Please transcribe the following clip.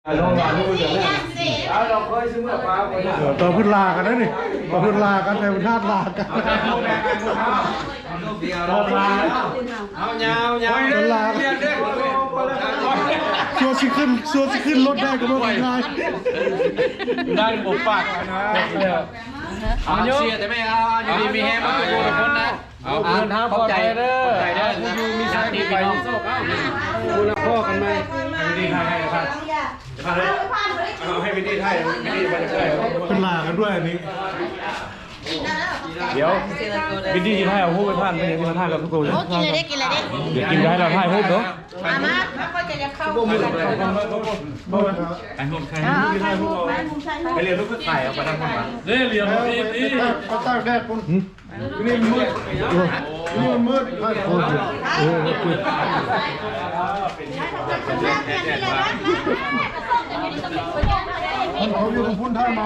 ເອີ ຕອນເພິ່ນລາກັນເດ້ນີ້ ຕອນເພິ່ນລາກັນ ແຕ່ເພິ່ນທາດລາກັນ ເອົາຍາວໆ ເພິ່ນລາກັນ ຊົ່ວຊິຂຶ້ນ ຊົ່ວຊິຂຶ້ນລົດໄດ້ກໍບໍ່ໄດ້ ໄດ້ບໍ່ປາກ ເອົາເຊຍແຕ່ແມ່ ເອົາ ຢູ່ດີມີແຮງ ເອົາທຸກຄົນນະ ເອົາ ເດີນທາງປອດໄພເດີ ເອົາ ຢູ່ດີມີໄຊ ໄປ ພຸ້ນລະ ພໍ້ກັນໃໝ່ ໃຫ້ດີ ໃຫ້ ໃຫ້ ເອົາ ໃຫ້ວິນດີ້ຖ່າຍ ວິນດີ້ ເພິ່ນລາກັນດ້ວຍອັນນີ້ ດຽວ ວິນດີ້ຊິຖ່າຍເອົາຮູບໄປຜ່ານ ເພິ່ນຊິມາຖ່າຍກັບທຸກຄົນ ໂອ້ ກິນເລີຍເດ້ ກິນເລີຍເດ້ ດຽວກິນໄດ້ລະຖ່າຍຮູບເນາະ ມາ ມາ ຂ້ອຍຈະຢາກເຂົ້າ ໄປຮູບ ໄປຮູບ ໄປເລີຍ ລູກ ຖ່າຍເອົາໄປທາງພຸ້ນມາ ເດ້ ຫຼຽວ ໄປຕາກແດດພຸ້ນ ນີ້ມັນມືດ ນີ້ມັນມືດ ໂອ້ຍ ໂອ້ຍ ເຂົາຢູ່ທາງພຸ້ນ ຖ້າມາ